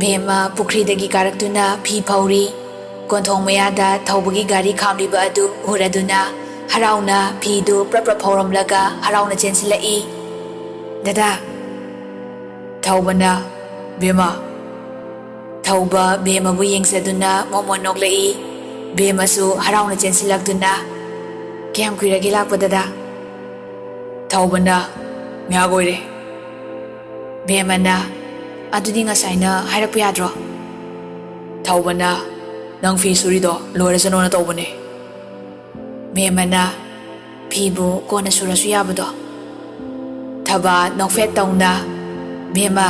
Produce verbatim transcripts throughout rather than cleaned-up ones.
ꯕꯦꯝꯃ ꯄꯨꯈ꯭ꯔꯤꯗꯒꯤ ꯀꯥꯔꯛꯇꯨꯅ ꯐꯤ ꯐꯧꯔꯤ꯫ ꯀꯣꯟꯊꯣꯡ ꯃꯌꯥꯗ ꯊꯧꯕꯒꯤ ꯒꯥꯔꯤ ꯈꯥꯝꯂꯤꯕ ꯑꯗꯨ ꯎꯔꯗꯨꯅ ꯍꯔꯥꯎꯅ ꯐꯤꯗꯨ ꯄ꯭ꯔꯞ ꯄ꯭ꯔꯞ ꯐꯧꯔꯝꯂꯒ ꯍꯔꯥꯎꯅ ꯆꯦꯟꯁꯤꯜꯂꯛꯏ꯫ "ꯗꯗꯥ!" ꯊꯧꯕꯅ, "ꯕꯦꯝꯃ!" ꯊꯧꯕ ꯕꯦꯝꯃꯕꯨ ꯌꯦꯡꯖꯗꯨꯅ ꯃꯣꯃꯣꯟ ꯅꯣꯛꯂꯛꯏ꯫ ꯕꯦꯝꯃꯁꯨ ꯍꯔꯥꯎꯅ ꯆꯦꯟꯁꯤꯜꯂꯛꯇꯨꯅ, "ꯀꯌꯥꯝ ꯀꯨꯏꯔꯒꯦ ꯂꯥꯛꯄ, ꯗꯗꯥ?" ꯊꯧꯕꯅ, "ꯉꯥꯏꯍꯥꯛ ꯑꯣꯏꯔꯦ꯫" ꯕꯦꯝꯃꯅ, "ꯑꯗꯨꯗꯤ ꯉꯁꯥꯏꯅ ꯍꯥꯏꯔꯛꯄ ꯌꯥꯗ꯭ꯔꯣ?" ꯊꯧꯕꯅ, "ꯅꯪ ꯐꯤ ꯁꯨꯔꯤꯗꯣ ꯂꯣꯏꯔꯁꯅꯣꯅ ꯇꯧꯕꯅꯦ꯫" ꯕꯦꯝꯃꯅ, "ꯐꯤꯕꯨ ꯀꯣꯟꯅ ꯁꯨꯔꯁꯨ ꯌꯥꯕꯗꯣ?" ꯊꯕꯥ ꯅꯣꯛꯐꯦꯠ ꯇꯧꯅ, "ꯕꯦꯝꯃ!"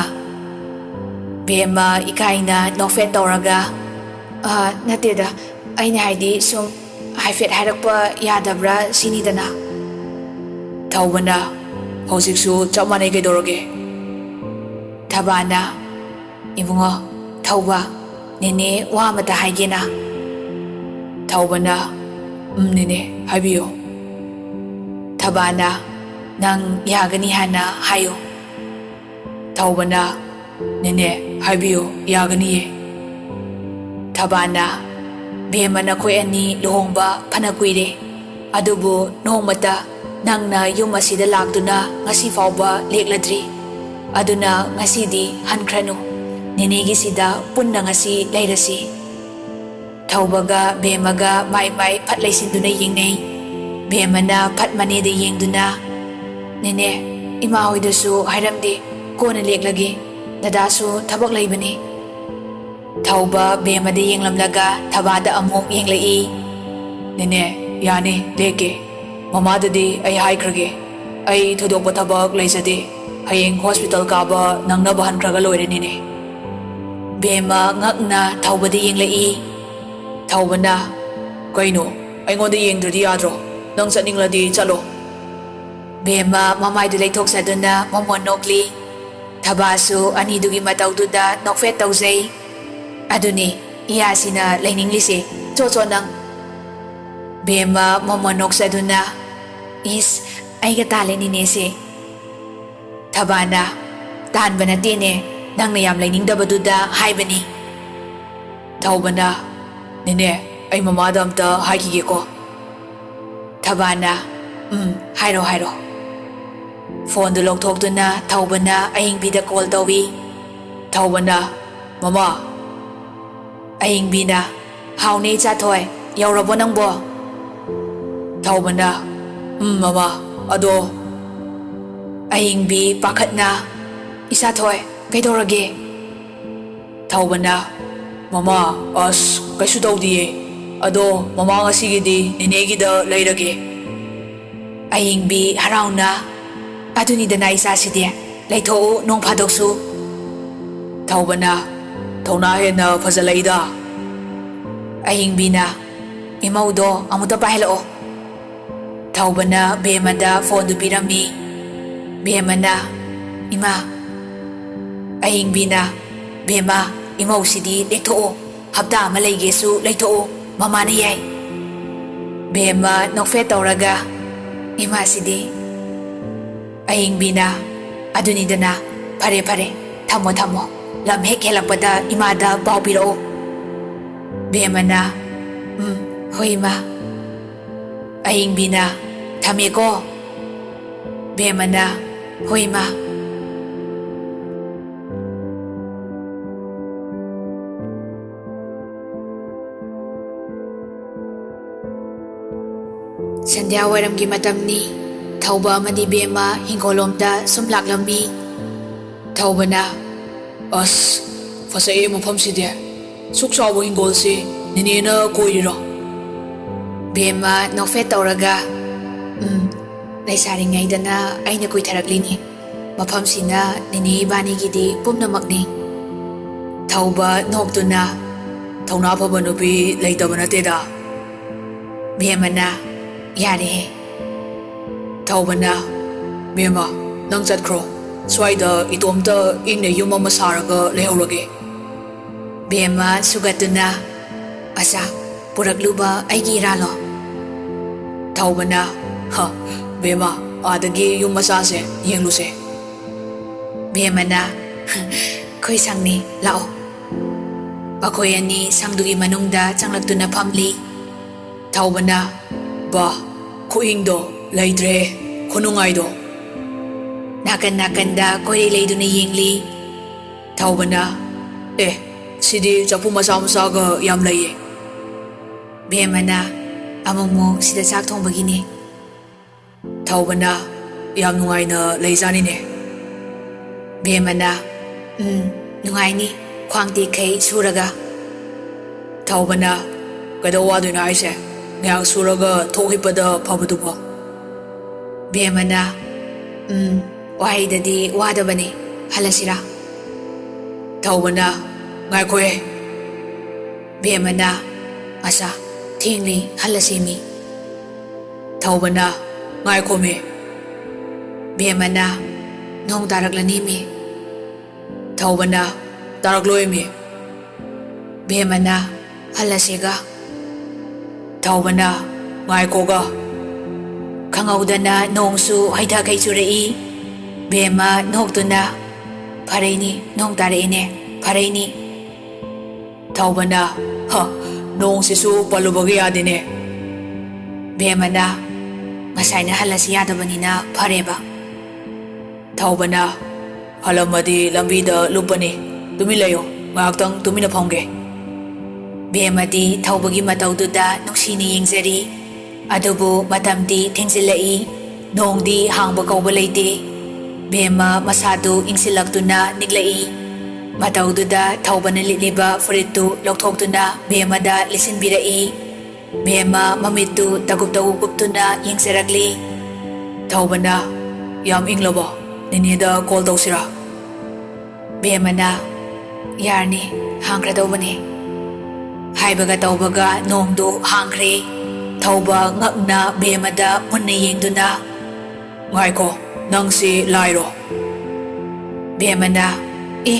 ꯕꯦꯝꯃ ꯏꯀꯥꯏꯅ ꯅꯣꯛꯐꯦꯠ ꯇꯧꯔꯒ, "ꯑ, ꯅꯠꯇꯦꯗ, ꯑꯩꯅ ꯍꯥꯏꯗꯤ ꯁꯨꯝ ꯍꯥꯏꯐꯦꯠ ꯍꯥꯏꯔꯛꯄ ꯌꯥꯗꯕ꯭ꯔꯥ ꯁꯤꯅꯤꯗꯅ?" ꯊꯧꯕꯅ, "ꯍꯧꯖꯤꯛꯁꯨ ꯆꯞ ꯃꯥꯟꯅꯩ, ꯀꯩꯗꯧꯔꯒꯦ?" ꯊꯕꯥꯅ, "ꯏꯕꯨꯡꯉꯣ, ꯊꯧꯕ, ꯅꯦꯅꯦ ꯋꯥ ꯑꯃꯇ ꯍꯥꯏꯒꯦꯅ꯫" ꯊꯧꯕꯅ, "ꯎꯝ, ꯅꯦꯅꯦ, ꯍꯥꯏꯕꯤꯌꯨ꯫" ꯊꯕꯥꯅ, "ꯅꯪ ꯌꯥꯒꯅꯤ ꯍꯥꯏꯅ ꯍꯥꯏꯌꯨ꯫" ꯊꯧꯕꯅ, "ꯅꯦꯅꯦ, ꯍꯥꯏꯕꯤꯌꯨ, ꯌꯥꯒꯅꯤꯌꯦ꯫" ꯊꯕꯥꯅ, "ꯕꯦꯝꯃ, ꯅꯈꯣꯏ ꯑꯅꯤ ꯂꯨꯍꯣꯡꯕ ꯐꯅ ꯀꯨꯏꯔꯦ, ꯑꯗꯨꯕꯨ ꯅꯣꯡꯃꯇ ꯅꯪꯅ ꯌꯨꯝ ꯑꯁꯤꯗ ꯂꯥꯛꯇꯨꯅ ꯉꯁꯤ ꯐꯥꯎꯕ ꯂꯦꯛꯂꯗ꯭ꯔꯤ꯫ ꯑꯗꯨꯅ ꯉꯁꯤꯗꯤ ꯍꯟꯈ꯭ꯔꯅꯨ, ꯅꯦꯅꯦꯒꯤꯁꯤꯗ ꯄꯨꯟꯅ ꯉꯁꯤ ꯂꯩꯔꯁꯤ꯫" ꯊꯧꯕꯒ ꯕꯦꯝꯃꯒ ꯃꯥꯏ ꯃꯥꯏ ꯐꯠ ꯂꯩꯁꯤꯟꯗꯨꯅ ꯌꯦꯡꯅꯩ꯫ ꯕꯦꯝꯃꯅ ꯐꯠ ꯃꯅꯦꯗ ꯌꯦꯡꯗꯨꯅ, "ꯅꯦꯅꯦ, ꯏꯃꯥ ꯍꯣꯏꯗꯁꯨ ꯍꯥꯏꯔꯝꯗꯦ, ꯀꯣꯟꯅ ꯂꯦꯛꯂꯒꯦ, ꯗꯗꯥꯁꯨ ꯊꯕꯛ ꯂꯩꯕꯅꯤ꯫" ꯊꯧꯕ ꯕꯦꯝꯃꯗ ꯌꯦꯡꯂꯝꯂꯒ ꯊꯕꯥꯗ ꯑꯃꯨꯛ ꯌꯦꯡꯂꯛꯏ꯫ "ꯅꯦꯅꯦ, ꯌꯥꯅꯤ, ꯂꯦꯛꯀꯦ꯫ ꯃꯃꯥꯗꯗꯤ ꯑꯩ ꯍꯥꯏꯈ꯭ꯔꯒꯦ, ꯑꯩ ꯊꯣꯏꯗꯣꯛꯄ ꯊꯕꯛ ꯂꯩꯖꯗꯦ꯫ ꯍꯌꯦꯡ ꯍꯣꯁꯄꯤꯇꯥꯜ ꯀꯥꯕ ꯅꯪꯅꯕ ꯍꯟꯈ꯭ꯔꯒ ꯂꯣꯏꯔꯦ, ꯅꯦꯅꯦ꯫" ꯕꯦꯝꯃ ꯉꯛꯅ ꯊꯧꯕꯗ ꯌꯦꯡꯂꯛꯏ꯫ ꯊꯧꯕꯅ, "ꯀꯩꯅꯣ, ꯑꯩꯉꯣꯟꯗ ꯌꯦꯡꯗ꯭ꯔꯗꯤ ꯌꯥꯗ꯭ꯔꯣ? ꯅꯪ ꯆꯠꯅꯤꯡꯂꯗꯤ ꯆꯠꯂꯣ꯫" ꯕꯦꯝꯃ ꯃꯃꯥꯏꯗꯨ ꯂꯩꯊꯣꯛꯆꯗꯨꯅ ꯃꯣꯃꯣꯟ ꯅꯣꯛꯂꯤ꯫ ꯊꯕꯥꯁꯨ ꯑꯅꯤꯗꯨꯒꯤ ꯃꯇꯧꯗꯨꯗ ꯅꯣꯛꯐꯦꯠ ꯇꯧꯖꯩ꯫ "ꯑꯗꯨꯅꯤ ꯏꯌꯥꯁꯤꯅ ꯂꯩꯅꯤꯡꯂꯤꯁꯦ, ꯆꯣ ꯆꯣ ꯅꯪ꯫" ꯕꯦꯝꯃ ꯃꯣꯃꯣꯟ ꯅꯣꯛꯆꯗꯨꯅ, "ꯏꯁ, ꯑꯩꯒ ꯇꯥꯜꯂꯦ ꯅꯦꯅꯦꯁꯦ꯫" ꯊꯕꯥꯅ, "ꯇꯥꯟꯕ ꯅꯠꯇꯦꯅꯦ, ꯅꯪꯅ ꯌꯥꯝ ꯂꯩꯅꯤꯡꯗꯕꯗꯨꯗ ꯍꯥꯏꯕꯅꯤ꯫ ꯊꯧꯕꯅ, "ꯅꯦꯅꯦ, ꯑꯩ ꯃꯃꯥꯗ ꯑꯝꯇ ꯍꯥꯏꯈꯤꯒꯦꯀꯣ꯫" ꯊꯕꯥꯅ, "ꯎꯝ, ꯍꯥꯏꯔꯣ, ꯍꯥꯏꯔꯣ꯫" ꯐꯣꯟꯗꯨ ꯂꯧꯊꯣꯛꯇꯨꯅ ꯊꯧꯕꯅ ꯑꯍꯤꯡꯕꯤꯗ ꯀꯣꯜ ꯇꯧꯏ꯫ ꯊꯧꯕꯅ, "ꯃꯃꯥ꯫" ꯑꯍꯤꯡꯕꯤꯅ, "ꯍꯥꯎꯅꯦ, ꯏꯆꯥꯊꯣꯏ, ꯌꯧꯔꯕꯣ ꯅꯪꯕꯣ?" ꯊꯧꯕꯅ, "ꯎꯝ, ꯃꯃꯥ, ꯑꯗꯣ?" ꯑꯍꯤꯡꯕꯤ ꯄꯥꯈꯠꯅ, "ꯏꯆꯥꯊꯣꯏ, ꯀꯩꯗꯧꯔꯒꯦ?" ꯊꯧꯕꯅ, "ꯃꯃꯥ, ꯑꯁ, ꯀꯩꯁꯨ ꯇꯧꯗꯤꯌꯦ꯫ ꯑꯗꯣ ꯃꯃꯥ ꯉꯁꯤꯒꯤꯗꯤ ꯅꯦꯅꯦꯒꯤꯗ ꯂꯩꯔꯒꯦ꯫" ꯑꯍꯤꯡꯕꯤ ꯍꯔꯥꯎꯅ, "ꯑꯗꯨꯅꯤꯗꯅ ꯏꯆꯥꯁꯤꯗꯤ, ꯂꯩꯊꯣꯛꯎ ꯅꯣꯡ ꯐꯥꯗꯣꯛꯁꯨ꯫" ꯊꯧꯕꯅ, "ꯊꯧꯅꯥ ꯍꯦꯟꯅ ꯐꯖꯜꯂꯛꯏꯗ꯫" ꯑꯍꯤꯡꯕꯤꯅ, "ꯏꯃꯧꯗꯣ ꯑꯃꯨꯛꯇ ꯄꯥꯏꯍꯜꯂꯛꯑꯣ꯫" ꯊꯧꯕꯅ ꯕꯦꯝꯃꯗ ꯐꯣꯟꯗꯨ ꯄꯤꯔꯝꯃꯤ꯫ ꯕꯦꯝꯃꯅ, "ꯏꯃꯥ꯫" ꯑꯍꯤꯡꯕꯤꯅ, "ꯕꯦꯝꯃ, ꯏꯃꯧꯁꯤꯗꯤ ꯂꯦꯛꯊꯣꯛꯑꯣ, ꯍꯞꯇꯥ ꯑꯃ ꯂꯩꯒꯦꯁꯨ ꯂꯩꯊꯣꯛꯑꯣ, ꯃꯃꯥꯅ ꯌꯥꯏ꯫" ꯕꯦꯝꯃ ꯅꯣꯛꯐꯦꯠ ꯇꯧꯔꯒ, "ꯏꯃꯥꯁꯤꯗꯤ꯫" ꯑꯍꯤꯡꯕꯤꯅ, "ꯑꯗꯨꯅꯤꯗꯅ, ꯐꯔꯦ ꯐꯔꯦ, ꯊꯝꯃꯣ ꯊꯝꯃꯣ, ꯂꯝ ꯍꯦꯛ ꯍꯦꯜꯂꯛꯄꯗ ꯏꯃꯥꯗ ꯄꯥꯎ ꯄꯤꯔꯛꯑꯣ꯫" ꯕꯦꯝꯃꯅ, "ꯎꯝ, ꯍꯣꯏ ꯏꯃꯥ꯫" ꯑꯍꯤꯡꯕꯤꯅ, "ꯊꯝꯃꯦꯀꯣ꯫" ꯕꯦꯝꯃꯅ, "ꯍꯣꯏ ꯏꯃꯥ꯫" ꯁꯟꯙ꯭ꯌꯥ ꯋꯥꯏꯔꯝꯒꯤ ꯃꯇꯝꯅꯤ꯫ ꯊꯧꯕ ꯑꯃꯗꯤ ꯕꯦꯝꯃ ꯍꯤꯡꯒꯣꯜꯂꯣꯝꯗ ꯁꯨꯝ ꯂꯥꯛꯂꯝꯃꯤ꯫ ꯊꯧꯕꯅ, "ꯑꯁ, ꯐꯖꯩꯌꯦ ꯃꯐꯝꯁꯤꯗꯤ꯫ ꯁꯨꯛ ꯆꯥꯎꯕ ꯍꯤꯡꯒꯣꯜꯁꯤ ꯅꯦꯅꯦꯅ ꯀꯣꯏꯔꯤꯔꯣ?" ꯕꯦꯝꯃ ꯅꯣꯛꯐꯦꯠ ꯇꯧꯔꯒ, "ꯎꯝ, ꯂꯩꯁꯥꯔꯤꯉꯩꯗꯅ ꯑꯩꯅ ꯀꯣꯏꯊꯔꯛꯂꯤꯅꯤ꯫ ꯃꯐꯝꯁꯤꯅ ꯅꯦꯅꯦ ꯏꯕꯥꯅꯤꯒꯤꯗꯤ ꯄꯨꯝꯅꯃꯛꯅꯤ꯫" ꯊꯧꯕ ꯅꯣꯛꯇꯨꯅ, "ꯊꯧꯅꯥ ꯐꯕ ꯅꯨꯄꯤ ꯂꯩꯇꯕ ꯅꯠꯇꯦꯗ꯫" ꯕꯦꯝꯃꯅ, "ꯌꯥꯔꯦꯍꯦ꯫" ꯊꯧꯕꯅ, "ꯕꯦꯝꯃ, ꯅꯪ ꯆꯠꯈ꯭ꯔꯣ꯫ ꯁ꯭ꯋꯥꯏꯗ ꯏꯇꯣꯝꯇ ꯏꯪꯅ ꯌꯨꯝ ꯑꯃ ꯁꯥꯔꯒ ꯂꯩꯍꯧꯔꯒꯦ꯫" ꯕꯦꯝꯃ ꯁꯨꯒꯠꯇꯨꯅ, "ꯑꯆꯥ, ꯄꯨꯔꯛꯂꯨꯕ ꯑꯩꯒꯤ ꯏꯔꯥꯜꯂꯣ?" ꯊꯧꯕꯅ, "ꯍ, ꯕꯦꯝꯃ, ꯑꯥꯗꯒꯤ ꯌꯨꯝ ꯃꯆꯥꯁꯦ ꯌꯦꯡꯂꯨꯁꯦ꯫" ꯕꯦꯝꯃꯅ, "ꯑꯩꯈꯣꯏ ꯁꯪꯅꯤ, ꯂꯥꯛꯑꯣ꯫" ꯃꯈꯣꯏ ꯑꯅꯤ ꯁꯪꯗꯨꯒꯤ ꯃꯅꯨꯡꯗ ꯆꯪꯂꯛꯇꯨꯅ ꯐꯝꯂꯤ꯫ ꯊꯧꯕꯅ, "ꯕꯥ, ꯈꯨꯏꯪꯗꯣ ꯂꯩꯇ꯭ꯔꯦ, ꯈꯨꯅꯨꯡꯉꯥꯏꯗꯣ꯫" ꯅꯥꯀꯟ ꯅꯥꯀꯟꯗ ꯀꯣꯏꯔꯩ ꯂꯩꯗꯨꯅ ꯌꯦꯡꯂꯤ꯫ ꯊꯧꯕꯅ, "ꯑꯦ, ꯁꯤꯗꯤ ꯆꯐꯨ ꯃꯆꯥ ꯃꯆꯥꯒ ꯌꯥꯝ ꯂꯩꯌꯦ꯫" ꯚꯦꯝꯃꯅ, "ꯑꯃꯨꯛ ꯑꯃꯨꯛ ꯁꯤꯗ ꯆꯥꯛ ꯊꯣꯡꯕꯒꯤꯅꯦ꯫" ꯊꯧꯕꯅ, "ꯌꯥꯝ ꯅꯨꯡꯉꯥꯏꯅ ꯂꯩꯖꯥꯅꯤꯅꯦ꯫" ꯚꯦꯝꯃꯅ, "ꯎꯝ, ꯅꯨꯡꯉꯥꯏꯅꯤ, ꯈ꯭ꯋꯥꯡ ꯇꯦꯛꯈꯩ ꯁꯨꯔꯒ꯫" ꯊꯧꯕꯅ, "ꯀꯩꯗꯧ ꯋꯥꯗꯣꯏꯅꯣ ꯍꯥꯏꯁꯦ? ꯉꯥꯏꯍꯥꯛ ꯁꯨꯔꯒ ꯊꯣꯛ ꯍꯤꯞꯄꯗ ꯐꯕꯗꯨꯕꯣ?" ꯚꯦꯝꯃꯅ, "ꯎꯝ, ꯋꯥꯍꯩꯗꯗꯤ ꯋꯥꯗꯕꯅꯤ, ꯍꯜꯂꯁꯤꯔꯥ?" ꯊꯧꯕꯅ, "ꯉꯥꯏꯈꯣꯍꯦ꯫" ꯚꯦꯝꯃꯅ, "ꯑꯁꯥ, ꯊꯦꯡꯂꯤ, ꯍꯜꯂꯁꯤ ꯃꯤ꯫" ꯊꯧꯕꯅ, "ꯉꯥꯏꯈꯣꯃꯤ꯫" ꯚꯦꯝꯃꯅ, "ꯅꯣꯡ ꯇꯥꯔꯛꯂꯅꯤ ꯃꯤ꯫" ꯊꯧꯕꯅ, "ꯇꯥꯔꯛꯂꯣꯏꯃꯤ꯫" ꯚꯦꯝꯃꯅ, "ꯍꯜꯂꯁꯤꯒ꯫" ꯊꯧꯕꯅ, "ꯉꯥꯏꯈꯣꯒ꯫" ꯈꯪꯍꯧꯗꯅ ꯅꯣꯡꯁꯨ ꯍꯩꯊꯈꯩ ꯆꯨꯔꯛꯏ꯫ ꯚꯦꯝꯃ ꯅꯣꯛꯇꯨꯅ, "ꯐꯔꯩꯅꯤ, ꯅꯣꯡ ꯇꯥꯔꯛꯏꯅꯦ, ꯐꯔꯩꯅꯤ꯫" ꯊꯧꯕꯅ, "ꯍ, ꯅꯣꯡꯁꯤꯁꯨ ꯄꯜꯂꯨꯕꯒ ꯌꯥꯗꯦꯅꯦ꯫" ꯚꯦꯝꯃꯅ, "ꯉꯁꯥꯏꯅ ꯍꯜꯂꯁꯤ ꯌꯥꯗꯕꯅꯤꯅ ꯐꯔꯦꯕ꯫" ꯊꯧꯕꯅ, "ꯍꯜꯂꯝꯃꯗꯤ ꯂꯝꯕꯤꯗ ꯂꯨꯞꯄꯅꯤ꯫ ꯇꯨꯃꯤꯟ ꯂꯩꯌꯣ, ꯉꯥꯏꯍꯥꯛꯇꯪ ꯇꯨꯃꯤꯟꯅ ꯐꯝꯒꯦ꯫" ꯚꯦꯝꯃꯗꯤ ꯊꯧꯕꯒꯤ ꯃꯇꯧꯗꯨꯗ ꯅꯨꯡꯁꯤꯅ ꯌꯦꯡꯖꯔꯤ꯫ ꯑꯗꯨꯕꯨ ꯃꯇꯝꯗꯤ ꯊꯦꯡꯖꯤꯜꯂꯛꯏ꯫ ꯅꯣꯡꯗꯤ ꯍꯥꯡꯕ ꯀꯧꯕ ꯂꯩꯇꯦ꯫ ꯚꯦꯝꯃ ꯃꯁꯥꯗꯨ ꯏꯪꯁꯤꯜꯂꯛꯇꯨꯅ ꯅꯤꯛꯂꯛꯏ꯫ ꯃꯇꯧꯗꯨꯗ ꯊꯧꯕꯅ ꯂꯤꯠꯂꯤꯕ ꯐꯨꯔꯤꯠꯇꯨ ꯂꯧꯊꯣꯛꯇꯨꯅ ꯚꯦꯝꯃꯗ ꯂꯤꯠꯁꯤꯟꯕꯤꯔꯛꯏ꯫ ꯚꯦꯝꯃ ꯃꯃꯤꯠꯇꯨ ꯇꯒꯨꯞ ꯇꯒꯨꯞ ꯀꯨꯞꯇꯨꯅ ꯌꯦꯡꯖꯔꯛꯂꯤ꯫ ꯊꯧꯕꯅ, "ꯌꯥꯝ ꯏꯪꯂꯕꯣ? ꯅꯦꯅꯦꯗ ꯀꯣꯜ ꯇꯧꯁꯤꯔꯥ?" ꯚꯦꯝꯃꯅ, "ꯌꯥꯔꯅꯤ, ꯍꯥꯡꯈ꯭ꯔꯗꯧꯕꯅꯤ꯫" ꯍꯥꯏꯕꯒ ꯇꯧꯕꯒ ꯅꯣꯡꯗꯨ ꯍꯥꯡꯈ꯭ꯔꯦ꯫ ꯊꯧꯕ ꯉꯛꯅ ꯚꯦꯝꯃꯗ ꯃꯨꯟꯅ ꯌꯦꯡꯗꯨꯅ, "ꯉꯥꯏꯈꯣ, ꯅꯪꯁꯤ ꯂꯥꯏꯔꯣ?" ꯚꯦꯝꯃꯅ, "ꯑꯦ?"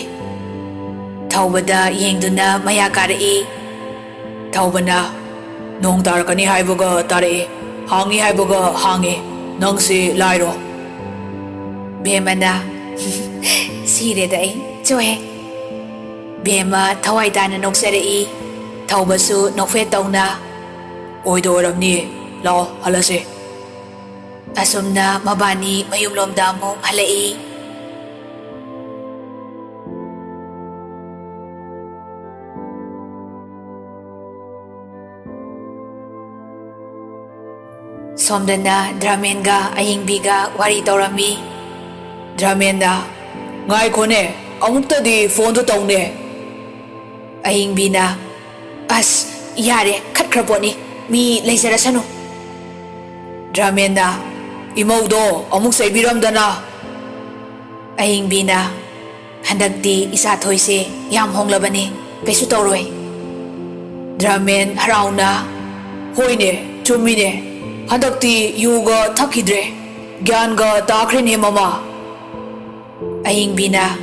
ꯊꯧꯕꯗ ꯌꯦꯡꯗꯨꯅ ꯃꯌꯥ ꯀꯥꯔꯛꯏ꯫ ꯊꯧꯕꯅ, "ꯅꯣꯡ ꯇꯥꯔꯛꯀꯅꯤ ꯍꯥꯏꯕꯒ ꯇꯥꯔꯛꯏ, ꯍꯥꯡꯉꯤ ꯍꯥꯏꯕꯒ ꯍꯥꯡꯉꯤ, ꯅꯪꯁꯤ ꯂꯥꯏꯔꯣ?" ꯚꯦꯝꯃꯅ, "ꯁꯤꯔꯦꯗ ꯑꯩ, ꯆꯣꯍꯦ, ꯕꯦꯝꯃ ꯊꯋꯥꯏ ꯇꯥꯅ ꯅꯣꯛꯆꯔꯛꯏ꯫ ꯊꯧꯕꯁꯨ ꯅꯣꯛꯐꯦꯠ ꯇꯧꯅ, "ꯑꯣꯏꯗ ꯑꯣꯏꯔꯝꯅꯤꯌꯦ, ꯂꯥꯛꯑꯣ ꯍꯜꯂꯁꯦ꯫" ꯑꯁꯨꯝꯅ ꯃꯕꯥꯅꯤ ꯃꯌꯨꯝꯂꯣꯝꯗ ꯑꯃꯨꯛ ꯍꯜꯂꯛꯏ꯫ ꯁꯣꯝꯗꯅ ꯗ꯭ꯔꯃꯦꯟꯒ ꯑꯌꯤꯡꯕꯤꯒ ꯋꯥꯔꯤ ꯇꯧꯔꯝꯃꯤ꯫ ꯗ꯭ꯔꯃꯦꯟꯅ, "ꯉꯥꯏꯈꯣꯅꯦ, ꯑꯃꯨꯛꯇꯗꯤ ꯐꯣꯟꯗꯣ ꯇꯧꯅꯦ꯫" ꯑꯌꯤꯡꯕꯤꯅ, "ꯑꯁ, ꯌꯥꯔꯦ, ꯈꯠꯈ꯭ꯔ ꯄꯣꯠꯅꯤ, ꯃꯤ ꯂꯩꯖꯔꯁꯅꯨ꯫" ꯗ꯭ꯔꯃꯦꯟꯅ, "ꯏꯃꯧꯗꯣ ꯑꯃꯨꯛ ꯆꯩꯕꯤꯔꯝꯗꯅ꯫" ꯑꯍꯤꯡꯕꯤꯅ, "ꯍꯟꯗꯛꯇꯤ ꯏꯆꯥ ꯊꯣꯏꯁꯦ ꯌꯥꯝ ꯍꯣꯡꯂꯕꯅꯤ, ꯀꯩꯁꯨ ꯇꯧꯔꯣꯏ꯫" ꯗ꯭ꯔꯃꯦꯟ ꯍꯔꯥꯎꯅ, "ꯍꯣꯏꯅꯦ, ꯆꯨꯝꯃꯤꯅꯦ, ꯍꯟꯗꯛꯇꯤ ꯌꯨꯒ ꯊꯛꯈꯤꯗ꯭ꯔꯦ, ꯒ꯭ꯌꯥꯟꯒ ꯇꯥꯈ꯭ꯔꯦꯅꯦ ꯃꯃꯥ꯫" ꯑꯍꯤꯡꯕꯤꯅ,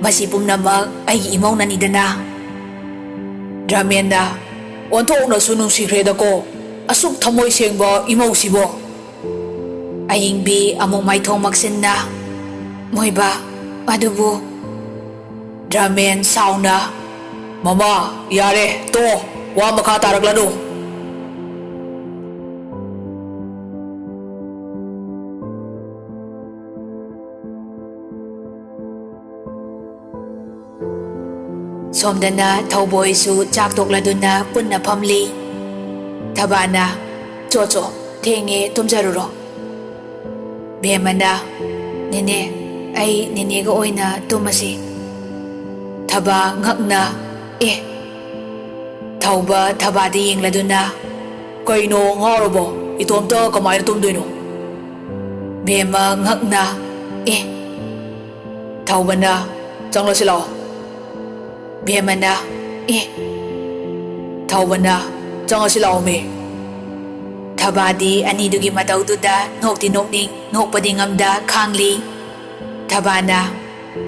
"ꯃꯁꯤ ꯄꯨꯝꯅꯃꯛ ꯑꯩꯒꯤ ꯏꯃꯧꯅꯅꯤꯗꯅ꯫" ꯗ꯭ꯔꯃꯦꯟꯅ, "ꯑꯣꯟꯊꯣꯛꯅꯁꯨ ꯅꯨꯡꯁꯤꯈ꯭ꯔꯦꯗꯀꯣ, ꯑꯁꯨꯛ ꯊꯃꯣꯏ ꯁꯦꯡꯕ ꯏꯃꯧꯁꯤꯕꯣ꯫" ꯑꯍꯤꯡꯕꯤ ꯑꯃꯨꯛ ꯃꯥꯏꯊꯣꯡ ꯃꯛꯁꯤꯟꯅ, "ꯃꯣꯏꯕ, ꯑꯗꯨꯕꯨ꯫" ꯗ꯭ꯔꯃꯦꯟ ꯁꯥꯎꯅ, "ꯃꯃꯥ, ꯌꯥꯔꯦ, ꯇꯣꯛꯑꯣ, ꯋꯥ ꯃꯈꯥ ꯇꯥꯔꯛꯂꯅꯨ꯫" ꯁꯣꯝꯗꯅ ꯊꯧꯕꯣꯏꯁꯨ ꯆꯥꯛ ꯇꯣꯛꯂꯗꯨꯅ ꯄꯨꯟꯅ ꯐꯝꯂꯤ꯫ ꯊꯕꯥꯅ, "ꯆꯣ ꯆꯣ, ꯊꯦꯡꯉꯦ, ꯇꯨꯝꯖꯔꯨꯔꯣ꯫" ꯕꯦꯝꯃꯅ, "ꯅꯦꯅꯦ, ꯑꯩ ꯅꯦꯅꯦꯒ ꯑꯣꯏꯅ ꯇꯨꯝꯃꯁꯤ꯫" ꯊꯕꯥ ꯉꯛꯅ, "ꯑꯦ?" ꯊꯧꯕ ꯊꯕꯥꯗ ꯌꯦꯡꯂꯗꯨꯅ, "ꯀꯩꯅꯣ ꯉꯥꯎꯔꯕꯣ? ꯏꯇꯣꯝꯇ ꯀꯃꯥꯏꯅ ꯇꯨꯝꯗꯣꯏꯅꯣ?" ꯕꯦꯝꯃ ꯉꯛꯅ, "ꯑꯦ?" ꯊꯧꯕꯅ, "ꯆꯪꯂꯁꯤ ꯂꯥꯛꯑꯣ꯫" ꯕꯦꯝꯃꯅ, "ꯑꯦ?" ꯊꯧꯕꯅ, "ꯆꯪꯉꯁꯤ ꯂꯥꯛꯑꯣꯃꯤ꯫" ꯊꯕꯥꯗꯤ ꯑꯅꯤꯗꯨꯒꯤ ꯃꯇꯧꯗꯨꯗ ꯅꯣꯛꯇꯤ ꯅꯣꯛꯅꯤꯡ, ꯅꯣꯛꯄꯗꯤ ꯉꯝꯗ ꯈꯥꯡꯂꯤ꯫ ꯊꯕꯥꯅ,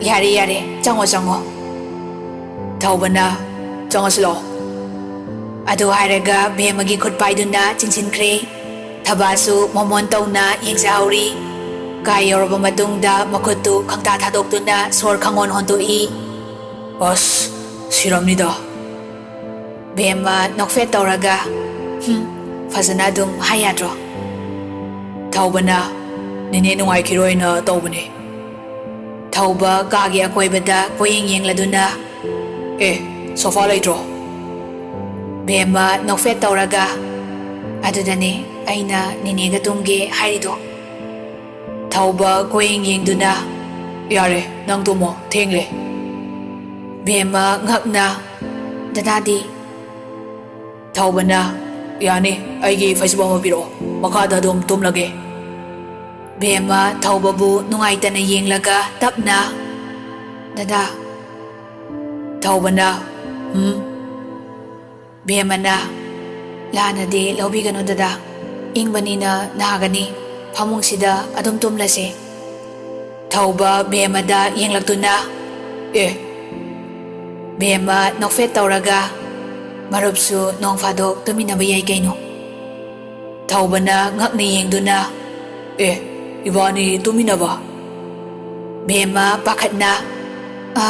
"ꯌꯥꯔꯦ, ꯌꯥꯔꯦ, ꯆꯪꯉꯣ, ꯆꯪꯉꯣ꯫" ꯊꯧꯕꯅ, "ꯆꯪꯉꯁꯤ ꯂꯥꯛꯑꯣ꯫" ꯑꯗꯨ ꯍꯥꯏꯔꯒ ꯕꯦꯝꯃꯒꯤ ꯈꯨꯠ ꯄꯥꯏꯗꯨꯅ ꯆꯤꯡꯁꯤꯟꯈ꯭ꯔꯦ꯫ ꯊꯕꯥꯁꯨ ꯃꯣꯃꯣꯟ ꯇꯧꯅ ꯌꯦꯡꯖꯍꯧꯔꯤ꯫ ꯀꯥ ꯌꯧꯔꯕ ꯃꯇꯨꯡꯗ ꯃꯈꯨꯠꯇꯨ ꯈꯪꯇꯥ ꯊꯥꯗꯣꯛꯇꯨꯅ ꯁꯣꯔ ꯈꯪꯍꯣꯟ ꯍꯣꯟꯗꯣꯛꯏ꯫ "ꯑꯁ, ꯁꯤꯔꯝꯅꯤꯗ꯫ ꯕꯦꯝꯃ ꯅꯣꯛꯐꯦꯠ ꯇꯧꯔꯒ, "ꯍꯨꯝ, ꯐꯖꯅ ꯑꯗꯨꯝ ꯍꯥꯏ ꯌꯥꯗ꯭ꯔꯣ?" ꯊꯧꯕꯅ, "ꯅꯦꯅꯦ ꯅꯨꯡꯉꯥꯏꯈꯤꯔꯣꯏꯅ ꯇꯧꯕꯅꯦ꯫" ꯊꯧꯕ ꯀꯥꯒꯤ ꯑꯀꯣꯏꯕꯗ ꯀꯣꯏꯌꯦꯡ ꯌꯦꯡꯂꯗꯨꯅ, "ꯑꯦ, ꯁꯣꯐꯥ ꯂꯩꯇ꯭ꯔꯣ?" ꯕꯦꯝꯃ ꯅꯣꯛꯐꯦꯠ ꯇꯧꯔꯒ, "ꯑꯗꯨꯗꯅꯦ ꯑꯩꯅ ꯅꯦꯅꯦꯒ ꯇꯨꯝꯒꯦ ꯍꯥꯏꯔꯤꯗꯣ꯫" ꯊꯧꯕ ꯀꯣꯏꯌꯦꯡ ꯌꯦꯡꯗꯨꯅ, "ꯌꯥꯔꯦ, ꯅꯪ ꯇꯨꯝꯃꯣ, ꯊꯦꯡꯂꯦ꯫" ꯕꯦꯝꯃ ꯉꯛꯅ, "ꯗꯗꯥꯗꯤ?" ꯊꯧꯕꯅ, "ꯌꯥꯅꯤ, ꯑꯩꯒꯤ ꯐꯩꯖꯨꯞ ꯑꯃ ꯄꯤꯔꯛꯑꯣ, ꯃꯈꯥꯗ ꯑꯗꯨꯝ ꯇꯨꯝꯂꯒꯦ꯫" ꯕꯦꯝꯃ ꯊꯧꯕꯕꯨ ꯅꯨꯡꯉꯥꯏꯇꯅ ꯌꯦꯡꯂꯒ ꯇꯞꯅ, "ꯗꯗꯥ꯫" ꯊꯧꯕꯅ, "ꯎꯝ?" ꯕꯦꯝꯃꯅ, "ꯂꯥꯟꯅꯗꯤ ꯂꯧꯕꯤꯒꯅꯨ ꯗꯗꯥ, ꯏꯪꯕꯅꯤꯅ ꯅꯥꯒꯅꯤ, ꯐꯃꯨꯡꯁꯤꯗ ꯑꯗꯨꯝ ꯇꯨꯝꯂꯁꯦ꯫" ꯊꯧꯕ ꯕꯦꯝꯃꯗ ꯌꯦꯡꯂꯛꯇꯨꯅ, "ꯑꯦ꯫" ꯕꯦꯝꯃ ꯅꯣꯛꯐꯦꯠ ꯇꯧꯔꯒ, "ꯃꯔꯨꯞꯁꯨ ꯅꯣꯡ ꯐꯥꯗꯣꯛ ꯇꯨꯃꯤꯟꯅꯕ ꯌꯥꯏ ꯀꯩꯅꯣ꯫" ꯊꯧꯕꯅ ꯉꯛꯅ ꯌꯦꯡꯗꯨꯅ, "ꯑꯦ, ꯏꯕꯥꯅꯤ ꯇꯨꯃꯤꯟꯅꯕ?" ꯕꯦꯝꯃ ꯄꯥꯈꯠꯅ, "ꯑ,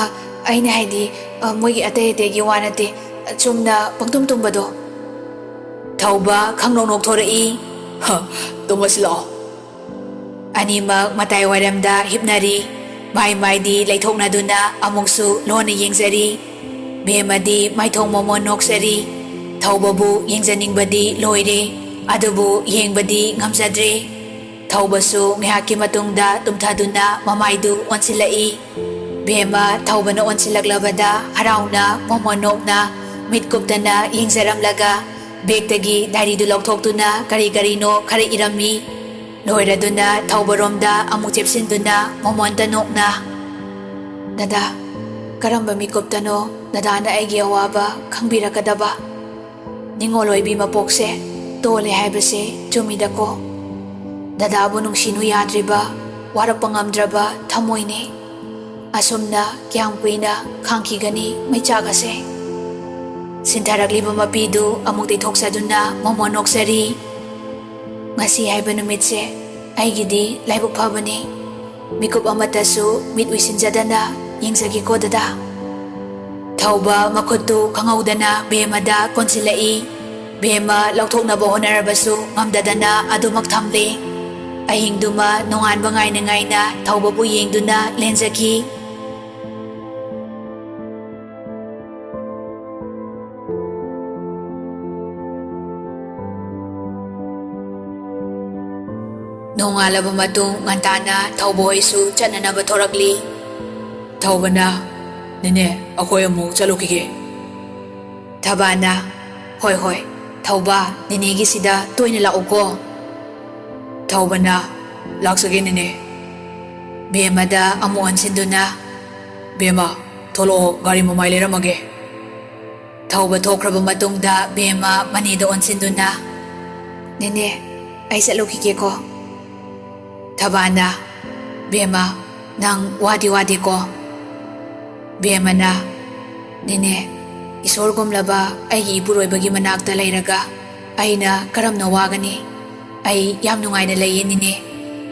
ꯑꯩꯅ ꯍꯥꯏꯗꯤ, ꯑ, ꯃꯣꯏꯒꯤ ꯑꯇꯩ ꯑꯇꯩꯒꯤ ꯋꯥ ꯅꯠꯇꯦ, ꯆꯨꯝꯅ ꯄꯪꯇꯨꯝ ꯇꯨꯝꯕꯗꯣ꯫" ꯊꯧꯕ ꯈꯪꯅꯧ ꯅꯣꯛꯊꯣꯔꯛꯏ꯫ "ꯍ, ꯇꯨꯝꯃꯁꯤ ꯂꯥꯛꯑꯣ꯫" ꯑꯅꯤꯃꯛ ꯃꯇꯥꯏ ꯋꯥꯏꯔꯝꯗ ꯍꯤꯞꯅꯔꯤ꯫ ꯃꯥꯏ ꯃꯥꯏꯗꯤ ꯂꯩꯊꯣꯛꯅꯗꯨꯅ ꯑꯃꯨꯛꯁꯨ ꯂꯣꯟꯅ ꯌꯦꯡꯖꯔꯤ꯫ ꯕꯦꯝꯃꯗꯤ ꯃꯥꯏꯊꯣꯡ ꯃꯃꯣꯟ ꯅꯣꯛꯆꯔꯤ꯫ ꯊꯧꯕꯕꯨ ꯌꯦꯡꯖꯅꯤꯡꯕꯗꯤ ꯂꯣꯏꯔꯦ, ꯑꯗꯨꯕꯨ ꯌꯦꯡꯕꯗꯤ ꯉꯝꯖꯗ꯭ꯔꯦ꯫ ꯊꯧꯕꯁꯨ ꯉꯥꯏꯍꯥꯛꯀꯤ ꯃꯇꯨꯡꯗ ꯇꯨꯝꯊꯗꯨꯅ ꯃꯃꯥꯏꯗꯨ ꯑꯣꯟꯁꯤꯜꯂꯛꯏ꯫ ꯕꯦꯝꯃ ꯊꯧꯕꯅ ꯑꯣꯟꯁꯤꯜꯂꯛꯂꯕꯗ ꯍꯔꯥꯎꯅ ꯃꯣꯃꯣꯟ ꯅꯣꯛꯅ ꯃꯤꯠ ꯀꯨꯞꯇꯅ ꯌꯦꯡꯖꯔꯝꯂꯒ ꯕꯦꯒꯇꯒꯤ ꯗꯥꯏꯔꯤꯗꯨ ꯂꯧꯊꯣꯛꯇꯨꯅ ꯀꯔꯤ ꯀꯔꯤꯅꯣ ꯈꯔ ꯏꯔꯝꯃꯤ꯫ ꯂꯣꯏꯔꯗꯨꯅ ꯊꯧꯕꯔꯣꯝꯗ ꯑꯃꯨꯛ ꯆꯦꯞꯁꯤꯟꯗꯨꯅ ꯃꯣꯃꯣꯟꯇ ꯅꯣꯛꯅ, "ꯗꯗꯥ, ꯀꯔꯝꯕ ꯃꯤꯀꯨꯞꯇꯅꯣ ꯗꯗꯥꯅ ꯑꯩꯒꯤ ꯑꯋꯥꯕ ꯈꯪꯕꯤꯔꯛꯀꯗꯕ? ꯅꯤꯡꯉꯣꯜ ꯑꯣꯏꯕꯤ ꯃꯄꯣꯛꯁꯦ ꯇꯣꯜꯂꯦ ꯍꯥꯏꯕꯁꯦ ꯆꯨꯝꯃꯤꯗꯀꯣ꯫ ꯗꯗꯥꯕꯨ ꯅꯨꯡꯁꯤꯅꯨ ꯌꯥꯗ꯭ꯔꯤꯕ, ꯋꯥꯔꯛꯄ ꯉꯝꯗ꯭ꯔꯕ ꯊꯃꯣꯏꯅꯤ꯫ ꯑꯁꯨꯝꯅ ꯀꯌꯥꯝ ꯀꯨꯏꯅ ꯈꯥꯡꯈꯤꯒꯅꯤ ꯃꯩꯆꯥꯛ ꯑꯁꯦ?" ꯁꯤꯟꯊꯔꯛꯂꯤꯕ ꯃꯄꯤꯗꯨ ꯑꯃꯨꯛ ꯇꯩꯊꯣꯛꯆꯗꯨꯅ ꯃꯣꯃꯣꯟ ꯅꯣꯛꯆꯔꯤ꯫ "ꯉꯁꯤ ꯍꯥꯏꯕ ꯅꯨꯃꯤꯠꯁꯦ ꯑꯩꯒꯤꯗꯤ ꯂꯥꯏꯕꯛ ꯐꯕꯅꯤ꯫ ꯃꯤꯀꯨꯞ ꯑꯃꯠꯇꯁꯨ ꯃꯤꯠ ꯎꯏꯁꯤꯟꯖꯗꯅ ꯌꯦꯡꯖꯒꯦꯀꯣ ꯗꯗꯥ꯫" ꯊꯧꯕ ꯃꯈꯨꯠꯇꯨ ꯈꯪꯍꯧꯗꯅ ꯕꯦꯝꯃꯗ ꯀꯣꯟꯁꯤꯜꯂꯛꯏ꯫ ꯕꯦꯝꯃ ꯂꯧꯊꯣꯛꯅꯕ ꯍꯣꯠꯅꯔꯕꯁꯨ ꯉꯝꯗꯗꯅ ꯑꯗꯨꯃꯛ ꯊꯝꯂꯦ꯫ ꯑꯍꯤꯡꯗꯨꯃ ꯅꯣꯡꯉꯥꯟꯕ ꯉꯥꯏꯅ ꯉꯥꯏꯅ ꯊꯧꯕꯕꯨ ꯌꯦꯡꯗꯨꯅ ꯂꯦꯟꯖꯈꯤ꯫ ꯅꯣꯡꯉꯥꯜꯂꯕ ꯃꯇꯨꯡ ꯉꯟꯇꯥꯅ ꯊꯧꯕ ꯍꯣꯏꯁꯨ ꯆꯠꯅꯅꯕ ꯊꯣꯔꯛꯂꯤ꯫ ꯊꯧꯕꯅ, "ꯅꯦꯅꯦ, ꯑꯩꯈꯣꯏ ꯑꯃꯨꯛ ꯆꯠꯂꯨꯈꯤꯒꯦ꯫" ꯊꯕꯥꯅ, "ꯍꯣꯏ, ꯍꯣꯏ, ꯊꯧꯕ, ꯅꯦꯅꯦꯒꯤꯁꯤꯗ ꯇꯣꯏꯅ ꯂꯥꯛꯎꯀꯣ꯫" ꯊꯧꯕꯅ, "ꯂꯥꯛꯆꯒꯦ ꯅꯦꯅꯦ꯫" ꯕꯦꯝꯃꯗ ꯑꯃꯨꯛ ꯑꯣꯟꯁꯤꯟꯗꯨꯅ, "ꯕꯦꯝꯃ, ꯊꯣꯛꯂꯛꯑꯣ, ꯒꯥꯔꯤ ꯃꯃꯥꯏ ꯂꯩꯔꯝꯃꯒꯦ꯫" ꯊꯧꯕ ꯊꯣꯛꯈ꯭ꯔꯕ ꯃꯇꯨꯡꯗ ꯕꯦꯝꯃ ꯃꯅꯦꯗ ꯑꯣꯟꯁꯤꯟꯗꯨꯅ, "ꯅꯦꯅꯦ, ꯑꯩ ꯆꯠꯂꯨꯈꯤꯒꯦꯀꯣ꯫" ꯊꯕꯥꯅ, "ꯕꯦꯝꯃ, ꯅꯪ ꯋꯥꯗꯤ ꯋꯥꯗꯦꯀꯣ?" ꯕꯦꯝꯃꯅ, "ꯅꯦꯅꯦ, ꯏꯁꯣꯔꯒꯨꯝꯂꯕ ꯑꯩꯒꯤ ꯏꯄꯨꯔꯣꯏꯕꯒꯤ ꯃꯅꯥꯛꯇ ꯂꯩꯔꯒ ꯑꯩꯅ ꯀꯔꯝꯅ ꯋꯥꯒꯅꯤ? ꯑꯩ ꯌꯥꯝ ꯅꯨꯡꯉꯥꯏꯅ ꯂꯩꯌꯦ ꯅꯦꯅꯦ꯫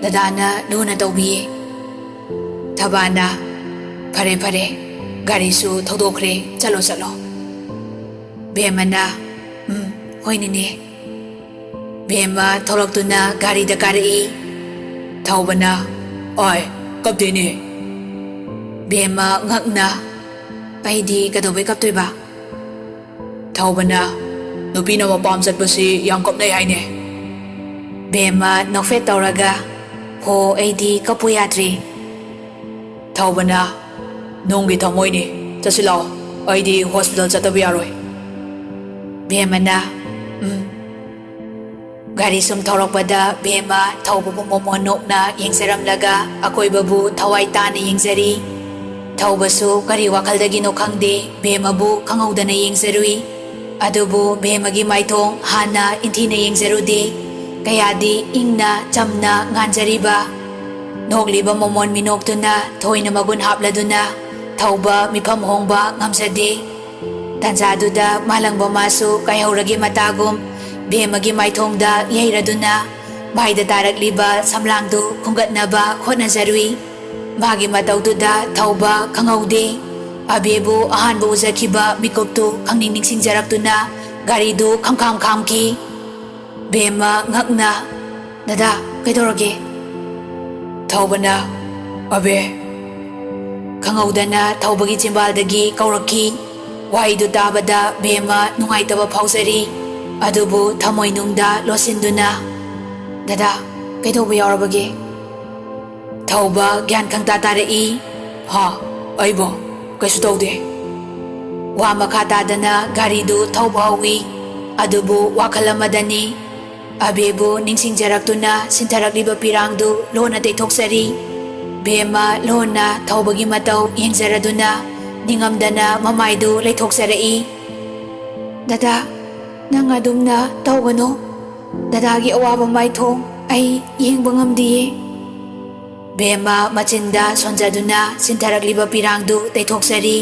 ꯗꯗꯥꯅ ꯂꯨꯅ ꯇꯧꯕꯤꯌꯦ꯫" ꯊꯕꯥꯅ, "ꯐꯔꯦ, ꯐꯔꯦ, ꯒꯥꯔꯤꯁꯨ ꯊꯧꯗꯣꯛꯈ꯭ꯔꯦ, ꯆꯠꯂꯣ, ꯆꯠꯂꯣ꯫" ꯕꯦꯝꯃꯅ, "ꯎꯝ, ꯍꯣꯏ ꯅꯦꯅꯦ꯫" ꯕꯦꯝꯃ ꯊꯣꯛꯂꯛꯇꯨꯅ ꯒꯥꯔꯤꯗ ꯀꯥꯔꯛꯏ꯫ ꯊꯧꯕꯅ, "ꯑꯣꯏ, ꯀꯞꯇꯦꯅꯦ꯫" ꯕꯦꯝꯃ ꯉꯛꯅ, "ꯑꯩꯗꯤ ꯀꯩꯗꯧꯕꯩ ꯀꯞꯇꯣꯏꯕ?" ꯊꯧꯕꯅ, "ꯅꯨꯄꯤꯅ ꯃꯄꯥꯝ ꯆꯠꯄꯁꯤ ꯌꯥꯝ ꯀꯞꯅꯩ ꯍꯥꯏꯅꯦ꯫" ꯕꯦꯝꯃ ꯅꯣꯛꯐꯦꯠ ꯇꯧꯔꯒ, "ꯍꯣ, ꯑꯩꯗꯤ ꯀꯞꯄꯨ ꯌꯥꯗ꯭ꯔꯦ꯫" ꯊꯧꯕꯅ, "ꯅꯨꯡꯒꯤ ꯊꯃꯣꯏꯅꯤ, ꯆꯠꯁꯤ ꯂꯥꯛꯑꯣ, ꯑꯩꯗꯤ ꯍꯣꯁꯄꯤꯇꯥꯜ ꯆꯠꯇꯕ ꯌꯥꯔꯣꯏ꯫" ꯕꯦꯝꯃꯅ, "ꯎꯝ꯫" ꯒꯥꯔꯤ ꯁꯨꯝ ꯊꯧꯔꯛꯄꯗ ꯕꯦꯝꯃ ꯊꯧꯕꯕꯨ ꯃꯣꯃꯣꯟ ꯅꯣꯛꯅ ꯌꯦꯡꯖꯔꯝꯂꯒ ꯑꯀꯣꯏꯕꯕꯨ ꯊꯋꯥꯏ ꯇꯥꯅ ꯌꯦꯡꯖꯔꯤ꯫ ꯊꯧꯕꯁꯨ ꯀꯔꯤ ꯋꯥꯈꯜꯗꯒꯤꯅꯣ ꯈꯪꯗꯦ, ꯕꯦꯝꯃꯕꯨ ꯈꯪꯍꯧꯗꯅ ꯌꯦꯡꯖꯔꯨꯏ꯫ ꯑꯗꯨꯕꯨ ꯕꯦꯝꯃꯒꯤ ꯃꯥꯏꯊꯣꯡ ꯍꯥꯟꯅ ꯏꯟꯊꯤꯅ ꯌꯦꯡꯖꯔꯨꯗꯦ꯫ ꯀꯌꯥꯗꯤ ꯏꯪꯅ ꯆꯝꯅ ꯉꯥꯟꯖꯔꯤꯕ꯫ ꯅꯣꯛꯂꯤꯕ ꯃꯣꯃꯣꯟ ꯃꯤꯅꯣꯛꯇꯨꯅ ꯊꯣꯏꯅ ꯃꯒꯨꯟ ꯍꯥꯞꯂꯗꯨꯅ ꯊꯧꯕ ꯃꯤꯐꯝ ꯍꯣꯡꯕ ꯉꯝꯖꯗꯦ꯫ ꯇꯟꯖꯥꯗꯨꯗ ꯃꯥꯂꯪꯕ ꯃꯥꯁꯨ ꯀꯥꯏꯍꯧꯔꯒꯦ ꯃꯇꯥꯒꯨꯝ ꯕꯦꯝꯃꯒꯤ ꯃꯥꯏꯊꯣꯡꯗ ꯌꯩꯔꯗꯨꯅ ꯃꯥꯏꯗ ꯇꯥꯔꯛꯂꯤꯕ ꯁꯝꯂꯥꯡꯗꯨ ꯈꯨꯝꯒꯠꯅꯕ ꯍꯣꯠꯅꯖꯔꯨꯏ꯫ ꯃꯥꯒꯤ ꯃꯇꯧꯗꯨꯗ ꯊꯧꯕ ꯈꯪꯍꯧꯗꯦ꯫ ꯑꯕꯦꯕꯨ ꯑꯍꯥꯟꯕ ꯎꯖꯈꯤꯕ ꯃꯤꯀꯨꯞꯇꯨ ꯈꯪꯅꯤꯡ ꯅꯤꯡꯁꯤꯡꯖꯔꯛꯇꯨꯅ ꯒꯥꯔꯤꯗꯨ ꯈꯪꯈꯥꯝ ꯈꯥꯝꯈꯤ꯫ ꯕꯦꯝꯃ ꯉꯛꯅ, "ꯗꯗꯥ, ꯀꯩꯗꯧꯔꯒꯦ?" ꯊꯧꯕꯅ, "ꯑꯕꯦ!" ꯈꯪꯍꯧꯗꯅ ꯊꯧꯕꯒꯤ ꯆꯤꯝꯕꯥꯜꯗꯒꯤ ꯀꯧꯔꯛꯈꯤ꯫ ꯋꯥꯍꯩꯗꯨ ꯇꯥꯕꯗ ꯕꯦꯝꯃ ꯅꯨꯡꯉꯥꯏꯇꯕ ꯐꯥꯎꯖꯔꯤ꯫ ꯑꯗꯨꯕꯨ ꯊꯃꯣꯏꯅꯨꯡꯗ ꯂꯣꯠꯁꯤꯟꯗꯨꯅ, "ꯗꯗꯥ, ꯀꯩꯗꯧꯕ ꯌꯥꯎꯔꯕꯒꯦ?" ꯊꯧꯕ ꯒ꯭ꯌꯥꯟ ꯈꯪꯇꯥ ꯇꯥꯔꯛꯏ꯫ "ꯍꯥ? ꯑꯩꯕꯣ? ꯀꯩꯁꯨ ꯇꯧꯗꯦ꯫" ꯋꯥ ꯃꯈꯥ ꯇꯥꯗꯅ ꯒꯥꯔꯤꯗꯨ ꯊꯧꯕ ꯍꯧꯏ꯫ ꯑꯗꯨꯕꯨ ꯋꯥꯈꯜ ꯑꯃꯗꯅꯤ꯫ ꯑꯕꯦꯕꯨ ꯅꯤꯡꯁꯤꯡꯖꯔꯛꯇꯨꯅ ꯁꯤꯟꯊꯔꯛꯂꯤꯕ ꯄꯤꯔꯥꯡꯗꯨ ꯂꯣꯟꯅ ꯇꯩꯊꯣꯛꯆꯔꯤ꯫ ꯕꯦꯝꯃ ꯂꯣꯟꯅ ꯊꯧꯕꯒꯤ ꯃꯇꯧ ꯌꯦꯡꯖꯔꯗꯨꯅ ꯅꯤꯡꯉꯝꯗꯅ ꯃꯃꯥꯏꯗꯨ ꯂꯩꯊꯣꯛꯆꯔꯛꯏ꯫ "ꯗꯗꯥ, ꯅꯪ ꯑꯗꯨꯝꯅ ꯇꯧꯒꯅꯨ꯫ ꯗꯗꯥꯒꯤ ꯑꯋꯥꯕ ꯃꯥꯏꯊꯣꯡ ꯑꯩ ꯌꯦꯡꯕ ꯉꯝꯗꯤꯌꯦ꯫" ꯕꯦꯝꯃ ꯃꯆꯤꯟꯗ ꯁꯣꯟꯖꯗꯨꯅ ꯁꯤꯟꯊꯔꯛꯂꯤꯕ ꯄꯤꯔꯥꯡꯗꯨ ꯇꯩꯊꯣꯛꯆꯔꯤ꯫